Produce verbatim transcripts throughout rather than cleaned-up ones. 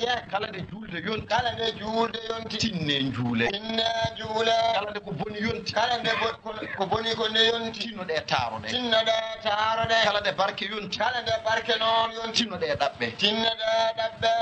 Kala nde juulde yonti. Kala nde juulde yonti. Tinne njuule. Tinne njuule. Kala nde ko boni yonti. Kala nde bo-, ko, ko boni ko nde yonti. Tinno ɗe taaro ɗe. Tinno ɗe taaro ɗe. Kala nde barke yonti. Kala nde barke noon yonti. Tinno ɗe ɗaɓɓe. Tinno ɗe ɗaɓɓe.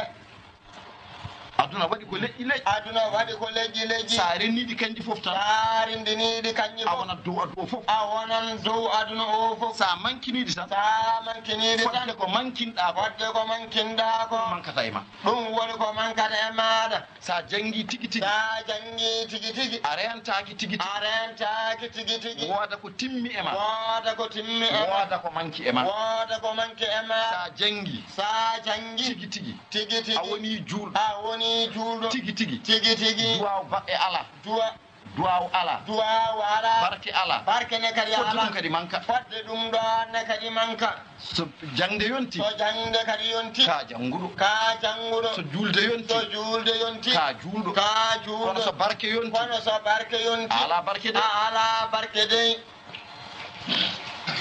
Aduna waɗi ko leƴƴi leƴƴi. Aduna waɗi ko leƴƴi leƴƴi. Sa renni ɗi kanji fof tan. Sa renndini ɗi kanji fof. A wonat dow aduna o fof. A wonan dow aduna o fof. Sa mankini ɗi tan. Sa mankini ɗi tan. Fodde ko mankinɗa ko. Fodde ko mankinɗa ko. Ɗum mankata e ma. Ɗum woni ko mankata e maaɗa. Sa janngi tigi tigi. Sa janngi tigi tigi. A rentaaki tigi tigi. A rentaaki tigi tigi. Wooda ko timmi e ma. Wooda ko timmi e ma. Wooda ko manki e ma. Wooda ko manki e ma. Sa janngi. Sa janngi. Tigi tigi. Tigi tigi. A woni juulɗo. A woni juulɗo. Tigi tigi. Tigi tigi. Duwaaw baɓɓe ala. Duwa- Duwaaw ala. Duwaaw ala. Barke ala. Barke ne kadi ala. Fodde ɗum kadi manka. Fodde ɗum ɗoon ne kadi manka. So jaŋde yonti. So jaŋde kadi yonti. Ka jannguɗo. Ka jannguɗo. So juulde yonti. So juulde yonti. Ka juulɗo. Ka juulɗo. Kono so barke yonti. Kono so barke yonti. A ala barke de. A ala barke de.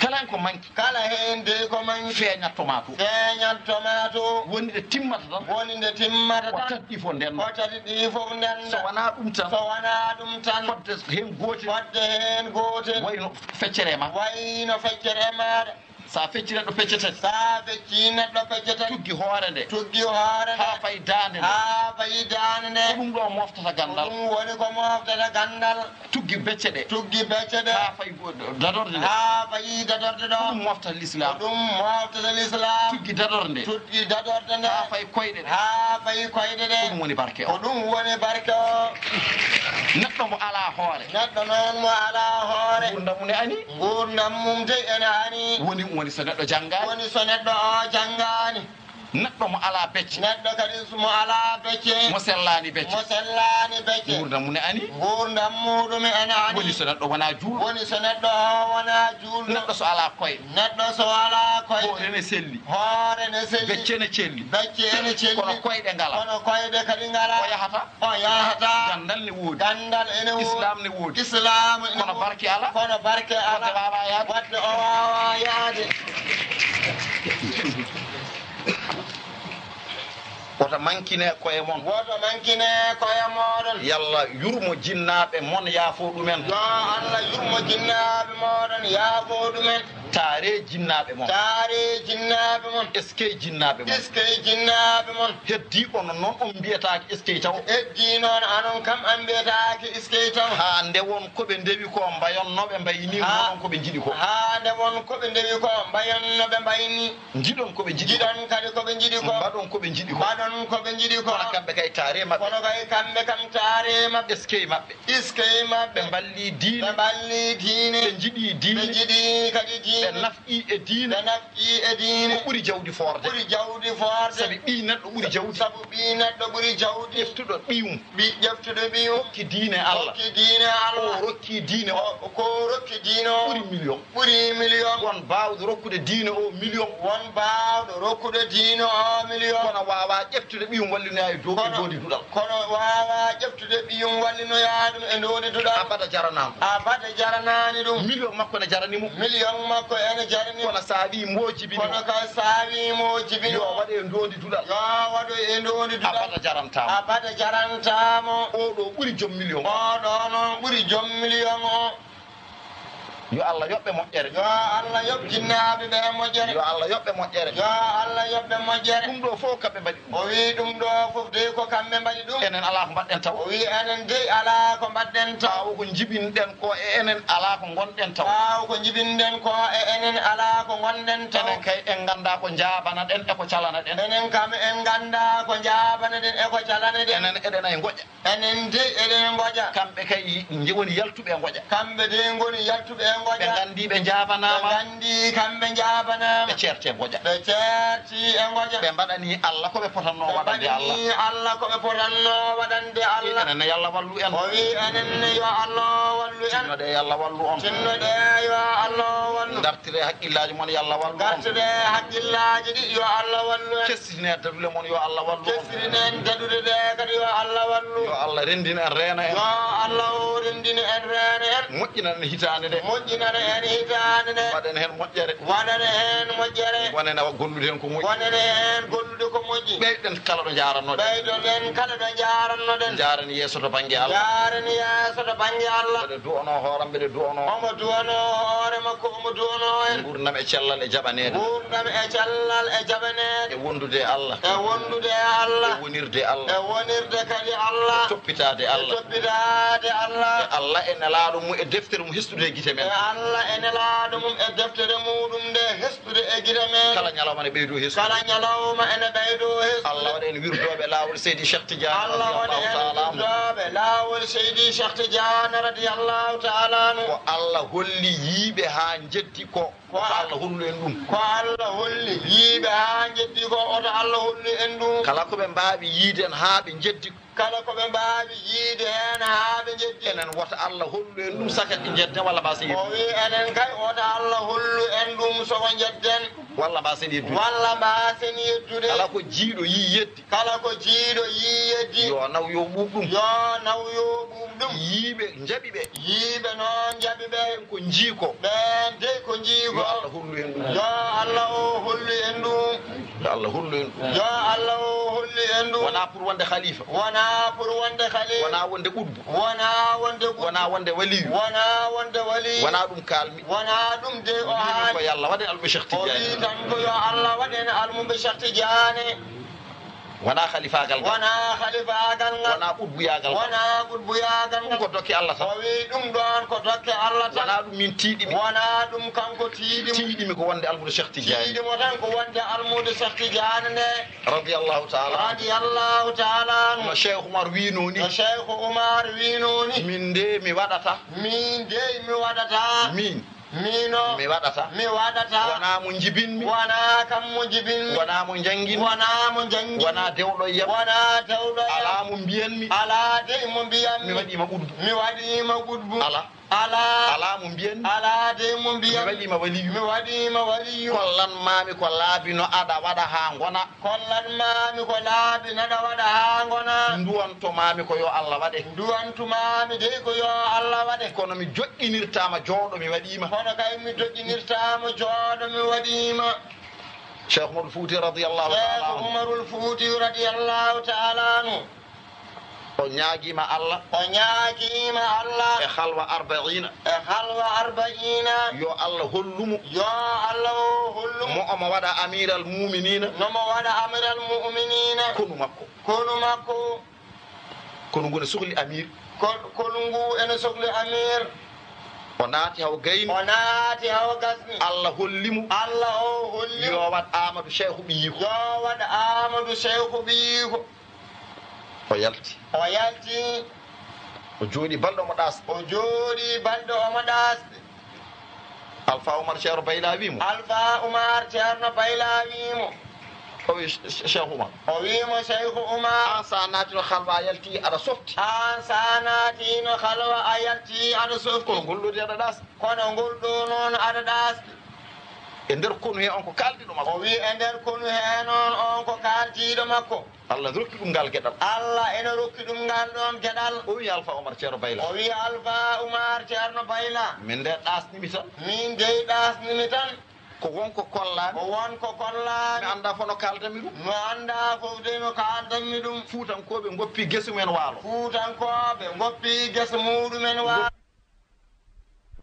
Kala heen ko manki. Kala heen de ko manki. Feeñat to ma to. Feeñat to ma to. Woni nde timmata tan. Woni nde timmata tan. Ko tati ɗi fof ndennda. Ko tati ɗi fof ndennda. So wonaa ɗum tan. So wonaa ɗum tan. Fodde heen gootel. Fodde heen gootel. Wayno feccere ma. Wayno feccere maaɗa. Sa feccii neɗɗo pecce tati. Sa feccii neɗɗo pecce tati. Tuggi hoore nde. Tuggi hoore nde. Haa fayi daande nde. Haa fayi daande nde. Ko ɗum ɗo moftata ganndal. Ko ɗum woni ko moftata ganndal. Tuggi becce ɗe. Tuggi becce ɗe. Haa fayi go-, dadorde nde. Haa fayi dadorde ɗo. Ko ɗum moftata lislaam. Ko ɗum moftata lislaam. Tuggi dadorde nde. Tuggi dadorde nde. Haa fayi koyɗe ɗe. Haa fayi koyɗe ɗe. Ko ɗum woni barke o. Ko ɗum woni barke o. Neɗɗo mo alaa hoore. Neɗɗo noon mo alaa hoore. Nguurndam mum ne ani. Nguurndam mum dey ene ani. Woni, woni so neɗɗo janngaani. Woni so neɗɗo o janngaani. Neɗɗo mo alaa becce. Neɗɗo kadi mo alaa becce. Mo sellaani becce. Mo sellaani becce. Nguurndam mum ne ani. Nguurndam muuɗum ene ani. Woni so neɗɗo wonaa juulɗo. Woni so neɗɗo o wonaa juulɗo. Neɗɗo so alaa koyɗe. Neɗɗo so alaa koyɗe. Hoore ne selli. Hoore ne selli. Becce ne celli. Becce ene celli. Kono koyɗe ngalaa. Kono koyɗe kadi ngalaa. O yahata. O yahata. Ganndal ne woodi. Ganndal ene woodi. Islaam ne woodi. Islaam ene woodi. Kono barke alaa. Kono barke alaa. Fodde waawaa yahde. Fodde o waawaa yahde. Woto mankine koye mon. Woto mankine koye mooɗon. Yalla yurmo jinnaaɓe mon, yaafo ɗumen. Yo Allah yurmo jinnaaɓe mooɗon, yaafo ɗumen. Taare jinnaaɓe mon. Taare jinnaaɓe mon. Eskey jinnaaɓe mon. Eskey jinnaaɓe mon. Heddii onon noon on mbiyataake eskey taw. Heddii noon anon kam on mbiyataake eskey taw. Haa nde won ko ɓe ndewi ko, mbayon no ɓe mbayi ni, haa, mbaɗon ko ɓe njiɗi ko. Haa nde won ko ɓe ndewi ko, mbayon no ɓe mbayi ni. Njiɗon ko ɓe njiɗi ko. Njiɗon kadi ko ɓe njiɗi ko. Mbaɗon ko ɓe njiɗi ko. Mbaɗon ko ɓe njiɗi ko. Kono kamɓe kay taare maɓɓe. Kono kay kamɓe kam taare maɓɓe. Eskey maɓɓe. Eskey maɓɓe. Ɓe mballii diine. Ɓe mballii diine. Ɓe njiɗii diine. Ɓe njiɗii kadi diine. Ɓe nafqii e diine. Ɓe nafqii e diine. Ko ɓuri jawdi foorde. Ɓuri jawdi foorde. Sabi ɓii neɗɗo ɓuri jawdi. Sabu ɓii neɗɗo ɓuri jawdi. Ƴeftuɗo ɓiyum. Ɓi-, ƴeftuɗo ɓiyum. Hokki diine Allah. Hokki diine Allah. O rokki diine o. O, ko rokki diine o. Ɓuri million. Ɓuri million. Won baawɗo rokkude diine o million. Won baawɗo rokkude diine o million. Kono waawaa ƴeftude ɓiyum wallinoyaa e dow e ndondi duɗal. Kono waawaa ƴeftude ɓiyum wallinoyaa ɗum e ndondi duɗal. Abada jaranaama. Abada jaranaani ɗum. Million makko ne jarani mo. Million makko ene jarani mo. Kono sa wii mo jibini. Kono kay sa wii mo jibini. Yo waɗe e ndondi duɗal. Yo waɗo e ndondi duɗal. Abada jarantaa mo. Abada jarantaa mo. Oɗo ɓuri joom million. Oɗo noon ɓuri joom million o. Yo Allah yoɓ ɓe moƴƴere. Yo Allah yoɓ jinnaaɓe ɓe moƴƴere. Yo Allah yoɓ ɓe moƴƴere. Yo Allah yoɓ ɓe moƴƴere. Ɗum ɗo fof kamɓe mbaɗi ɗum. O wii ɗum ɗo fof dey ko kamɓe mbaɗi ɗum. Enen alaa ko mbaɗɗen taw. O wii enen dey alaa ko mbaɗɗen taw. Ɓaawo ko njibinɗen ko e enen alaa ko ngonɗen taw. Ɓaawo ko njibinɗen ko e enen alaa ko ngonɗen taw. Enen kay en nganndaa ko njaabanaɗen e ko calanaɗen. Enen kam en nganndaa ko njaabanaɗen e ko calanaɗen. Enen eɗen ay ngoƴa. Enen dey eɗen ngoƴa. Kamɓe kay nji-, woni yaltuɓe e ngoƴa. Kamɓe dey ngoni yaltuɓe e ngoƴa. Ɓe nganndi ɓe njaabanaama. Ɓe nganndi kamɓe njaabanaama. Ɓe ceerte ngoƴa. Ɓe ceerti e ngoƴa. Ɓe mbaɗanii Allah ko ɓe potannoo waɗande Allah. Ɓe mbaɗanii Allah ko ɓe potannoo waɗande Allah. Enen ne yo Allah wallu en. O wii enen ne yo Allah wallu Tinnoɗe, yo Allah wallu on. Tinnoɗe, yo Allah wallu. Ngartire haqqillaaji mon, yo Allah wallu on. Ngartire haqqillaaji ɗi, yo Allah wallu en. Kestitine daɗule mon, yo Allah wallu on. Kestitinen daɗuɗe ɗe kadi, yo Allah wallu. Yo Allah renndin en, reena en. Yo Allah o renndin en, reena en. Moƴƴinan en hitaande nde. Moƴƴinan en hitaande nde. Waɗen heen moƴƴere. Waɗan heen moƴƴere. Ngonen e gollude heen ko moƴƴi. Ngonen heen gollude ko moƴƴi. Ɓeyden kala ɗo njaarannoɗen. Ɓeydoɗen kala ɗo njaarannoɗen. Njaaren yeeso to bannge Allah. Njaaren yeeso to bannge Allah. Mbeɗe du'anoo hooram, mbeɗe du'anoo. Omo du'anoo hoore makko, omo du'anoo en. Nguurndam e cellal e jaɓaneede. Nguurndam e cellal e jaɓaneede. E wondude e Allah. E wondude e Allah. E wonirde Allah. E wonirde kadi Allah. E toppitaade Allah. E toppitaade Allah. E Allah e nelaaɗo mum e deftere mum hestude e gite men. E Allah e nelaaɗo mum e deftere muɗum nde hestude e gite men. Kala ñalawma ne ɓeydo hestude. Kala ñalawma ene ɓeydo hestude. Allah waɗa en wirdooɓe laawol Seydi Cheikh Tidiane Allah waɗa radiyallahu en taala anhu. Wirdooɓe laawol Seydi Cheikh Tidiane radiyallahu taala anhu. Ko Allah holli yiiɓe haa njeddi ko. Ko Oto Allah hollu en ɗum. Ko Allah holli yiiɓe haa njeddi ko, oto Allah hollu en ɗum. Kala ko ɓe mbaawi yiide en haa ɓe njeddi. Kala ko ɓe mbaawi yiide heen haa ɓe njeddi. Enen wota Allah hollu en ɗum saka njedden walla mbaasen O yettude. Wi enen kay, wota Allah hollu en ɗum soko njedden. Walla mbaasen yettude. Walla mbaasen yettude. Kala ko jiiɗo yii yeddi. Kala ko jiiɗo yii yeddi. Yo naw yo ɓuuɓ ɗum. Yo naw yo ɓuuɓ ɗum. Yiiɓe njaɓi ɓe. Yiiɓe noon njaɓi ɓe. Ko njii ko. Ɓeen dey ko njii ko. Yo Allah hollu en ɗum. Yo Allah o hollu en ɗum. Yo Allah hollu en ɗum. Yo Allah o hollu en ɗum. Wonaa pour wonde khalifa. Wonaa pour wonde khalifa. Wonaa wonde qutbu. Wonaa wonde qutbu. Wonaa wonde waliyu. Wonaa wonde waliyu. Wonaa ɗum kaalmi. Wonaa ɗum dey o haali. Ko yo Allah waɗ en almuɓe Cheikh Tidiane. O wi tan ko yo Allah waɗ en almuɓe Cheikh Tidiane. Wonaa khalifaagal ngal. Wonaa khalifaagal ngal. Wonaa qutbuyaagal ngal. Wonaa qutbuyaagal ngal. Ɗum ko dokke Allah tan. O wi ɗum ɗoon ko dokke Allah tan. Wonaa ɗum min tiiɗimi. Wonaa ɗum kanko tiiɗimo. Tiiɗimi ko wonde almuɓe Cheikh Tidiane. Tiiɗimo tan ko wonde almuɓe Cheikh Tidiane nde. Radiyallahu taala anhu. Radiyallahu taala anhu. No Cheikh Oumar wiinoo ni. No Cheikh Oumar wiinoo ni. Min de mi waɗata. Min de mi waɗata. Min. Miino. Mi waɗata. Mi waɗata. Wonaa mo njibinmi. Wonaa kam mo njibinmi. Wonaa mo njannginmi. Wonaa mo njannginmi. Wonaa dewɗo e yam. Wonaa dewɗo e yam. Alaa mo mbiyanmi. Alaa dey mo mbiyanmi. Mi waɗiima qutbu. Mi waɗiima qutbu. Alaa. Alaa. Alaa mo mbiyanmi. Alaa dey mo mbiyanmi. Mi waɗiima waliyu. Mi waɗiima waliyu. Kollan maami ko laabi no aɗa waɗa haa ngona. Kollan maami ko laabi naɗa waɗa haa ngona. Nduwanto maami ko yo Allah waɗe. Nduwantu maami dey ko yo Allah waɗe. Kono mi joƴƴinirtaama jooɗo mi waɗiima. Kono kay mi joƴƴinirtaama jooɗo mi waɗiima. Cheikh Umarul Fouti radiyallahu taala anhu. Cheikh Umarul Fouti radiyallahu taala anhu. O ñaagiima Allah. O ñaagiima Allah. E halwa arba'iina. E halwa arba'iina. Yo Allah hollu mo. Yo Allah o hollu mo. Mo omo waɗa amiral mu'miniina. No mo waɗa amiral mu'miniina. Konu makko. Konu makko. Konu ngu ne sokli amir. Ko-, konu ngu ene sokli amir. O naati haw gayni. O naati haw gasni. Allah holli mo. Allah o holli mo. Yo waɗ Amadou Cheikhou ɓiyiiko. Yo waɗ Amadou Cheikhou ɓiyiiko. O yalti. O yalti. O jooɗi balɗe omo ɗaasni. O jooɗi balɗe omo ɗaasni. Alfa Oumar Ceerno Bayla wii mo. Alfa Oumar Ceerno Bayla wii mo. O wii, "Che-, Cheikh Oumar." O wii mo, "Cheikh Oumar." Aan so a naatino halwa a yalti aɗa softi. Aan so a naatino halwa a yalti aɗa softi. Kono ngol ɗo de aɗa ɗaasni. Kono ngol ɗo noon aɗa ɗaasni. E nder konu he on ko kaaldiɗo makko. O wii e nder konu he noon on ko kaaldiiɗo makko. Allah rokki ɗum ngal geɗal. Allah ene rokki ɗum ngal ɗoon geɗal. O wii Alfa Oumar Ceerno Bayla. O wii Alfa Oumar Ceerno Bayla. Min de ɗaasnimi tan. Min dey ɗaasnimi tan. Ko won ko kollaami. Ko won ko kollaami. Mi anndaa fof no kaaldanmi ɗum. Mi anndaa fof de no kaaldanmi ɗum. Fuutankooɓe ngoppi gese mumen waalo. Fuutankooɓe ngoppi gese muuɗumen waalo.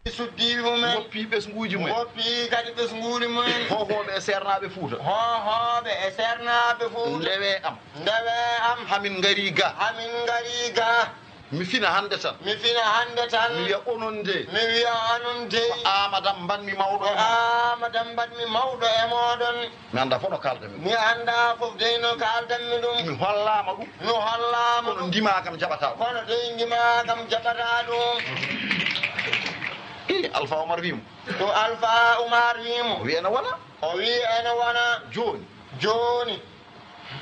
Suddiiɓe mumen. Ngoppi ɓesnguuji mumen. Ngoppi kadi ɓesnguuli mumen. Hoohooɓe e seernaaɓe Fuuta. Hoohooɓe e seernaaɓe Fuuta. Ndewee am. Ndewee am. Hamin ngarii ga. Hamin ngarii ga. Mi fina hannde tan. Mi fina hannde tan. Mi wiya onon de. Mi wiya onon de. Ko Aamada mbaɗmi mawɗo e mooɗon. Ko Aamada mbaɗmi mawɗo e mooɗon. Mi anndaa fof no kaaldanmi ɗum. Mi anndaa fof dey no kaaldanmi ɗum. Mi hollaama ɗum. Mi hollaama ɗum. Kono ndimaa kam jaɓataa ɗum. Kono dey ndimaa kam jaɓataa ɗum. Ii, Alfa Oumar wii mo. Ko Alfa Oumar wii mo. O wii ene wona. O wii ene wona. Jooni. Jooni.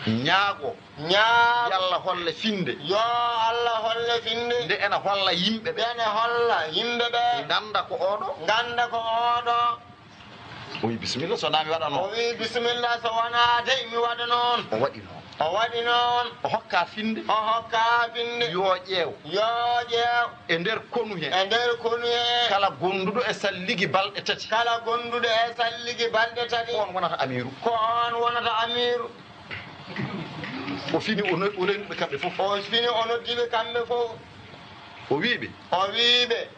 Ñaago. Ñaago. Yo Allah holle finde. Yo Allah holle finde. Nde ena holla yimɓe ɓe. Nde ene holla yimɓe ɓe. Ngannda ko oɗo. Ngannda ko oɗo. O wi, "Bisimilla, so wonaa mi waɗa noon." O wi, "Bisimilla, so wonaa dey mi waɗa noon." O waɗi noon. O waɗi noon. O hokka finde. O hokka finde. Yo ƴeew. Yo ƴeew. E nder konu he. E nder konu he. Kala gonduɗo e salligi balɗe tati. Kala gonduɗo e salligi balɗe tati. Ko on wonata amiiru. Ko on wonata amiiru. O fini, o no-, o reni ɓe kamɓe fof. O fini, o noddi ɓe kamɓe fof. O wi ɓe. O wi ɓe.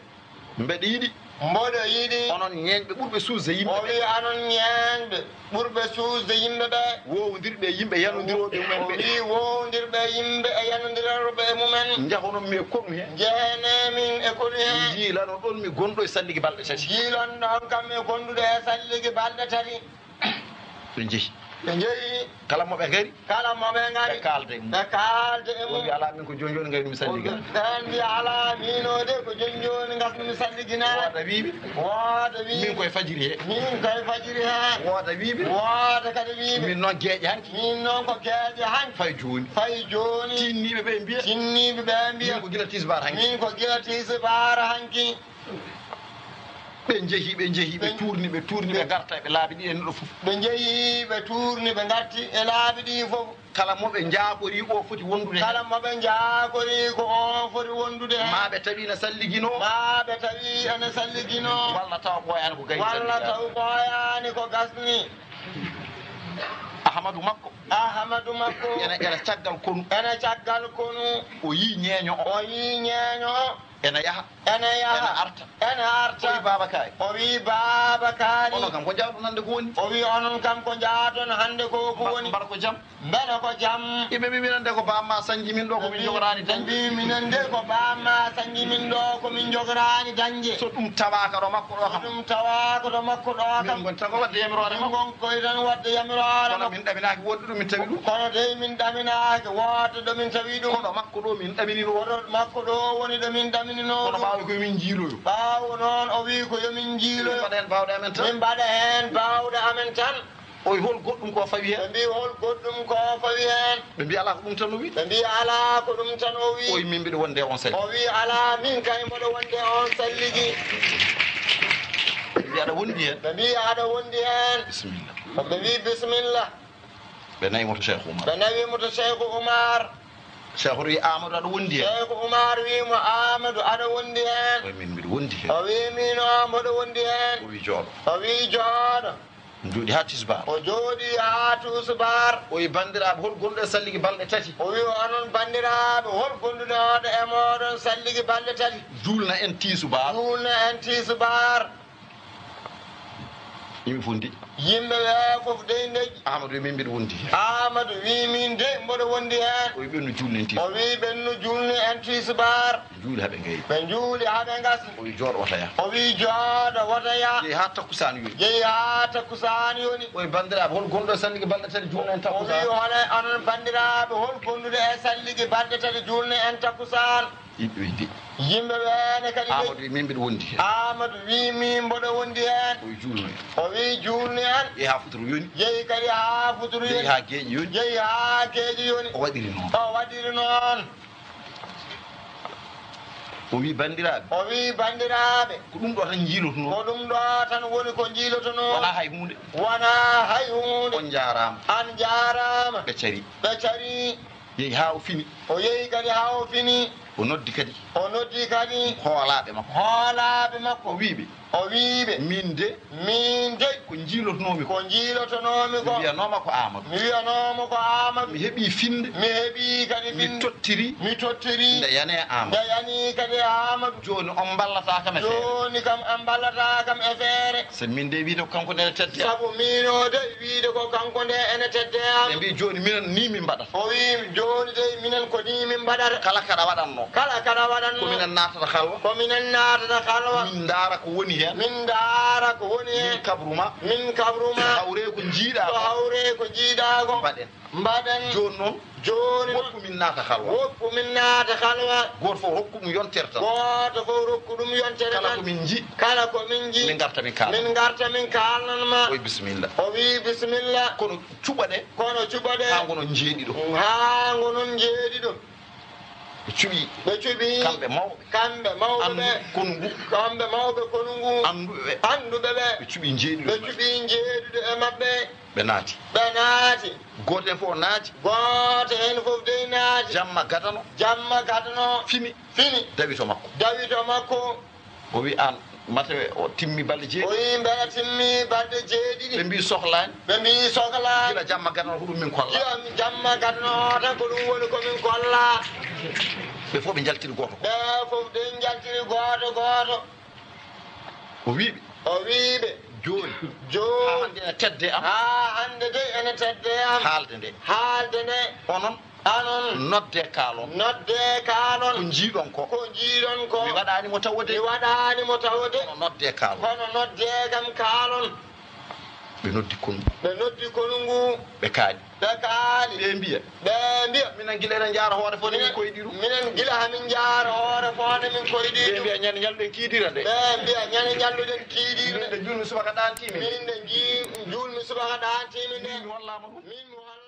Mbeɗa yiɗi. Mboɗo yiɗi. Onon ñeeñɓe ɓurɓe suusde yimɓe. O wi anon ñeeñɓe ɓurɓe suusde yimɓe ɓe. Woowondirɓe e yimɓe yanondirooɓe e mumen ɓe. O wi woowondirɓe e yimɓe e yanondirooɓe e mumen. Njahonon mi e konu he. Njehene min e konu he. Njiilanon ɗon mi gonɗo e salligi balɗe tati. Njiilon ɗon kam mi gonduɗo e salligi balɗe tati. Ɓe njehi. Ɓe njehi. Kala mo ɓe ngari. Kala mo ɓe ngari. Ɓe kaalda e mum. Ɓe kaalda e mum. O wi, "Alaa, min ko jooni jooni ngaynumi salligaade." Ɓe mbi, "Alaa, miino de ko jooni jooni ngasnumi salligaade." Wooda wi ɓe. Wooda wi. "Min koye fajiri he." Min koye fajiri he. Wooda wi ɓe. Wooda kadi wi ɓe. "Min noon geeƴe hanki." Min noon ko geeƴe hanki. Fay jooni. Fay jooni. Tinniiɓe ɓe mbiya. Tinniiɓe ɓe mbiya. "Min ko gila tisbaar hanki." Min ko gila tisbaar hanki. Ɓe njehi, ɓe njehi, ɓe tuurni, ɓe tuurni, ɓe ngarta, ɓe laabi ɗi e neɗɗo fof. Ɓe njehi, ɓe tuurni, ɓe ngarti e laabi ɗi fof. Kala mo ɓe njaakori o foti wondude heen. Kala mo ɓe njaakori ko o foti wondude heen. Maa ɓe tawi ene salliginoo. Maa ɓe tawi ene salliginoo. Walla tawa ɓooyaani ko gayni salligaade. Walla taw ɓooyaani ko gasni. Ahmadu makko. Ahmadu makko. Ene, ene caggal konu. Ene caggal konu. O yii ñeeño o. O yii ñeeño o. Ene yaha. Ene yaha. Ene arta. Ene arta. O wi, "Baaba Kaari." O wi, "Baaba Kaari." "Onon kam ko njaaton hannde ko woni?" O wi, "Onon kam ko njaaton hannde ko, ko woni?" "Mba-, mbaɗa ko jam?" "Mbele ko jam?" Yimɓe mbi, "Minen de ko baamma sañji min ɗo, ko min njogoraani dañde." Mbi, "Minen de ko baamma sañji min ɗo, ko min njogoraani dañde." So ɗum tawaaka ɗo makko ɗo kam. So ɗum tawaaka ɗo makko ɗo kam. Min ngon tan ko waɗde yamiroore makko. Min ngon koye tan waɗde yamiroore makko. Kono min ɗaminaaki woodde ɗo min tawi ɗum. Kono dey min ɗaminaaki woodde ɗo min tawi ɗum. Kono makko ɗo min ɗamini ɗo. Kono makko ɗo woni ɗo min ɗaminino ɗum. Kono ɓaawo ko yo min njiiloyo. Ɓaawo noon o wi ko yo min njiiloyo. Min mbaɗa heen baawɗe amen tan. Min mbaɗa heen baawɗe amen tan. O wi, "Hol goɗɗum ko fawi heen?" Ɓe mbi, "Hol goɗɗum ko fawi heen?" Ɓe mbi, "Alaa, ko ɗum tan o wi." Ɓe mbi, "Alaa, ko ɗum tan o wi." O wi, "Min mbiɗa wonde e on salligi." O wi, "Alaa, min kay mboɗo wonde e on salligi." Ɓe mbi, "Aɗa wondi heen?" Ɓe mbi, "Aɗa wondi heen?" Bisimilla. Ɓe mbi, "Bisimilla." Ɓe nawi mo to Cheikh Oumar. Ɓe nawi mo to Cheikh Oumar. Cheikh Oumar wi, "Amadou, aɗa wondi heen?" Cheikh Oumar wi mo, "Amadou, aɗa wondi heen?" O wi, "Min mbiɗa wondi heen." O wi, "Min o mboɗo wondi heen." O wi, "Jooɗo." O wi, "Jooɗo." Jooɗi haa tisbaar. O jooɗi haa tisbaar. O wi, "Banndiraaɓe, hol gonɗo e salligi balɗe tati?" O wi, "Onon banndiraaɓe, hol gonduɗo e mooɗon salligi balɗe tati?" "Juulna en tisbaar." "Juulna en tisbaar." Yimɓe fof ndeƴƴi. Yimɓe ɓe fof dey ndeƴƴi. Amadou wi, "Min mbiɗa wondi heen." Amadou wi, "Min de mboɗo wondi heen." O wi, "Ɓennu juulni en tisbaar." O wi, "Ɓennu juulni en tisbaar." Ɓe njuuli haa ɓe ngayni. Ɓe njuuli haa ɓe ngasni. O wi, "Jooɗo, wota yah." O wi, "Jooɗo, wota yah." Jeyi haa takkusaan yoni. Jeyi haa takkusaan yoni. O wi, "Banndiraaɓe, hol gonɗo e salligi balɗe tati, juulna en takkusaan?" O wi, "Hol, onon banndiraaɓe, hol gonduɗo e salligi balɗe tati, juulna en takkusaan?" Yimɓe ɓe ndeƴƴi. Yimɓe ɓe ne kadi ndeƴƴi. Amadou wi, "Min mbiɗa wondi heen." Amadou wi, "Min mboɗo wondi heen." O wi, "Juulnoy." O wi, "Juulnoy en." Yehi haa futuro yoni. Yehi kadi haa futuro yoni. Yehi haa geeƴi yoni. Yehi haa geeƴi yoni. O waɗiri noon. O waɗiri noon. O wi, "Banndiraaɓe." O wi, "Banndiraaɓe." Ko ɗum ɗo tan njiilotonoo. Ko ɗum ɗo tan woni ko njiilotonoo. Wonaa hay huunde. Wonaa hay huunde. On njaaraama. Aan njaaraama. Ɓe carii. Ɓe carii. Yehi haa o fini. O yehi kadi haa o fini. O noddi kadi. O noddi kadi. Hoolaaɓe makko. Hoolaaɓe makko. O wi ɓe. O wi ɓe. Min de. Min de. Ko njiilotonoomi ko. Ko njiilotonoomi ko. Mi wiyanooma ko Aamadu. Mi wiyanooma ko Aamadu. Mi heɓii finde. Mi heɓii kadi finde. Mi tottiri. Mi tottiri. Nde yani Aamadu. Nde yani kadi Aamadu. Jooni on mballataa kam e feere. Jooni kam on mballataa kam e feere. Sabu min de wiyde ko kanko nde ene tedde am. Sabu miin o de wiyde ko kanko nde ene tedde am. Ɓe mbi jooni minen ni min mbaɗata. O wi jooni de minen ko ni min mbaɗata. Kala kaɗa waɗatnoo. Kala kaɗa waɗatnoo. Ko minen naatata halwa. Ko minen naatata halwa. Min ndaara ko woni heen. Min ndaara ko woni heen. Min kabru ma. Min kabru ma. So hawre ko njiiɗa ko. So hawre ko njiiɗa ko. Mbaɗen. Mbaɗen. Jooni noon. Jooni noon. Woppu min naata halwa. Woppu min naata halwa. Gooto fof rokku ɗum yontere tan. Gooto fof rokku ɗum yontere tan. Kala ko min nji. Kala ko min nji. Min ngarta min kaala. Min ngarta min kaalnan ma. O wi bisimilla. O wi bisimilla. Kono cuɓa ɗe. Kono cuɓa ɗe. Haa ngonon jeeɗiɗo. Haa ngonon jeeɗiɗo. Ɓe cuɓi. Ɓe cuɓi. Kamɓe mawɓe. Kamɓe mawɓe ɓe. Andu konu ngu. Kamɓe mawɓe konu ngu. Anduɓe ɓe. Anduɓe ɓe. Ɓe cuɓi jeeɗiɗo. Ɓe cuɓi jeeɗiɗo e maɓɓe. Ɓe naati. Ɓe naati. Gooto heen fof naati. Gooto heen fof dey naati. Jamma gadano. Jamma gadano. Fini. Fini. Dawi to makko. Dawi to makko. O wi aan, mate o timmi balɗe jeeɗiɗi. O wi mbela timmi balɗe jeeɗiɗi. Ɓe mbi sohlaani. Ɓe mbi sohlaani. Gila jamma gadano ko ɗum min kolla. Gila jamma gadano tan ko ɗum woni ko min kolla. Ɓe fof ɓe njaltiri gooto ko. Ɓe fof de njaltiri gooto gooto. O wi ɓe. O wi ɓe. Jooni. Jooni. Haa hannde ene tedde am. Haa hannde de ene tedde am. Haalde nde. Haalde nde. Onon. Anon. Nodde kaalon. Nodde kaalon. Ko njiiɗon ko. Ko njiiɗon ko. Mi waɗaani mo tawde. Mi waɗaani mo tawde. Kono nodde kaalon. Kono nodde kam kaalon. Ɓe noddi konu. Ɓe noddi konu ngu. Ɓe kaali. Ɓe kaali. Ɓe mbiya. Ɓe mbiya. Minen gila eɗen njaara hoore fo ne min koyɗi ɗum. Minen gila hamin njaara hoore fo ne min koyɗi ɗum. Ɓe mbiya ñande ñalluɗen kiidira nde. Ɓe mbiya ñande ñalluɗen kiidira nde. Min de juulmi subaka ɗaantiimi. Min de nji-, juulmi subaka ɗaantiimi nde. Min mi hollaama ɗum. Min mi hollaama.